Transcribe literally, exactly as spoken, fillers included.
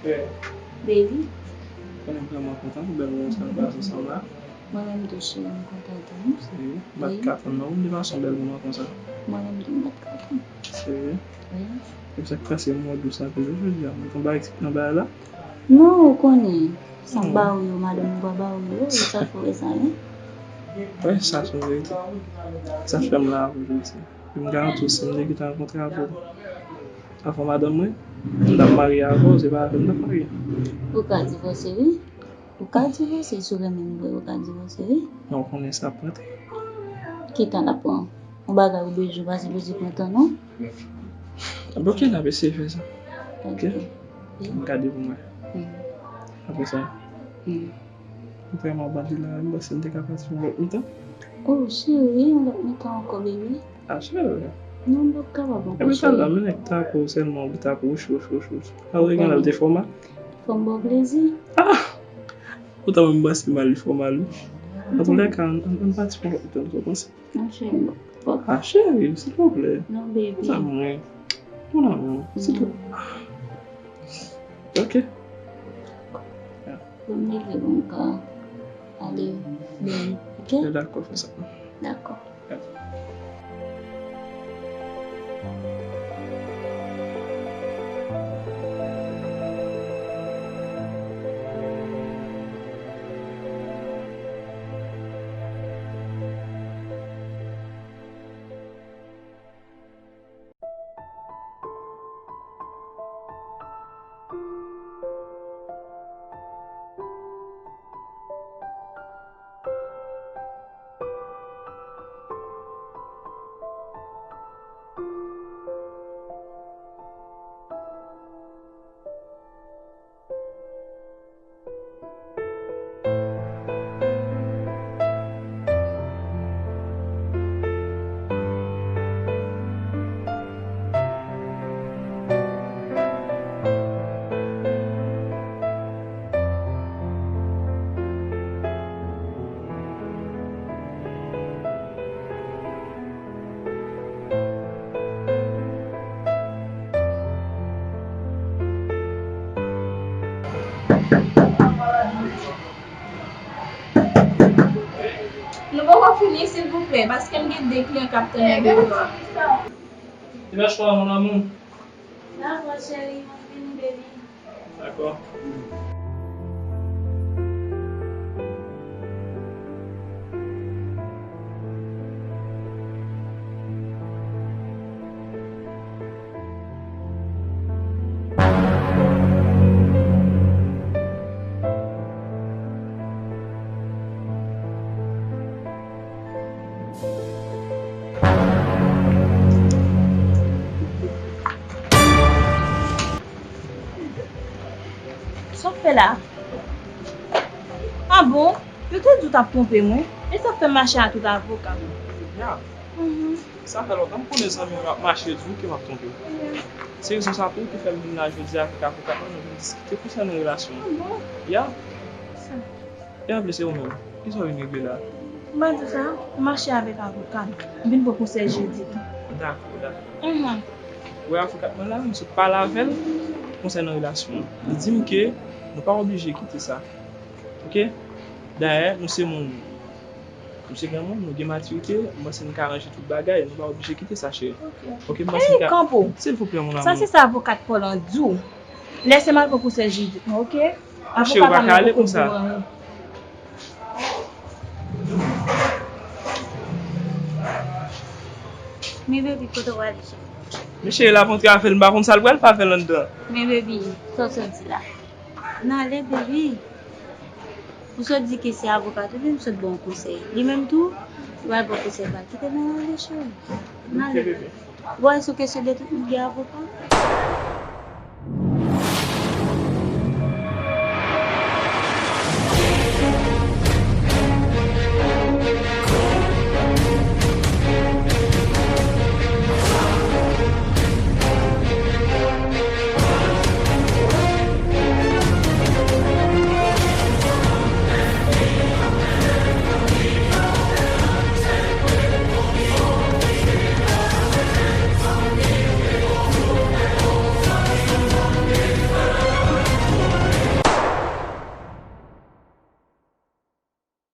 Baby. Konnen m vrèman kontan pou bèl moman sa nou pase ansanm la. Mwen menm tou, cheri, m kontan tou. Seri? M pa t ka tann non, m te pase yon bèl moman konsa. Mwen menm tou, m pa t ka tann. Seri? Wi. E sa k pase, m wè w dous anpil wi jodi a. Mwen konn bagay ki nan bagay la? Non, ou konnen. Sa m ba ou yo, madanm ou pa ba ou yo, e sa fè w wè sa, wi. Wi, sa se yon verite. Sa fè m la avè w jodi. M garanti w, si m te gentan rankontre avè w avan madanm mwen, m t ap marye avè w, se pa avè l m t ap marye. Ou ka divòse, wi. Ou ka divòse, si w renmen m vre, ou ka divòse, wi. Men w konnen sa ap pran tan. Ki tan l ap pran? Yon bagay ou bezwen pase bezwen pran tan, non? Bon, ok, n ap eseye fè sa. Ok. Ok. M gade pou mwen. Hmm. Apre sa, hmm, m vrèman bandi la, m panse m te ka pati yon lòt mitan. Oh, cheri, yon lòt mitan ankò, baby. Ah, cheri. Non, m p ap kapab ankò, cheri. Epi talè, men nèg tako sèlman, ou tako wouch, wouch, wouch, wouch. Alò, gen lè l te fè w mal. Fò m ba w plezi. Ah! Poutan mwen m panse mal, li fè w mal, wi. Antoulèka, ann, ann, ann pati pou lòt mitan, sa w panse? Non, cheri, m p ap. Ah, cheri, silvouplè. Non, baby. Mon amour. Mon amour, silvouplè. Ok. Bon, m leve, bon, m ka ale dòmi, ok? Dakò, fè sa. Dakò. Nou poko fini, silvouplè, paske m gen de kliyan k ap tann nan biwo a. Depèch-toi, mon amour. Dakò, cheri, mwen vini, baby. Dakò. Sa w fè la? Ah bon? Yo te di w t ap twonpe mwen. E sa k fè m mache a tout avoka? Ya. Mhm. Sa fè lontan m konnen zanmi w ap mache di w ke m ap twonpe w. Ya. Se rezon sa tou ki fè m vin la jodi a avèk avoka mwen, nou vin diskite konsènan relasyon nou. Ah bon? Ya. Sa. E anplis, e ou menm? Kisa w vin regle la? M pa di w sa, m mache avèk avoka m. M vin pran konsèy jiridik. Dakò, dakò. Mhm. Ou wè avoka mwen la, m sot pale avè l konsènan relasyon an. Li di m ke nou pa oblije kite sa. Ok? Dayè, nou se moun. Nou se granmoun, nou gen matirite, m panse n ka ranje tout bagay, nou pa oblije kite sa, cheri. Ok. Ok, m panse n ka. Ey, kanpe w! Silvouplè, mon amour. Sa se sa avoka t pa w lan di w. Lèse m al pran konsèy jiridik mwen, ok? Cheri, ou pa ka ale konsa. Men baby, kote w ale, cheri? Men cheri, l ap antre avè l, m pa konn sa l pral fè avè l anndan. Men baby, sa w sot di la? N ale, baby. Ou sot di ke se avoka tou, epi m sot ba w konsèy. Li menm tou, li pral ba w konsèy, pa kite m ale, cheri. N ale. Ok, baby. Bon, e sou kesyon de tout moun gen avoka?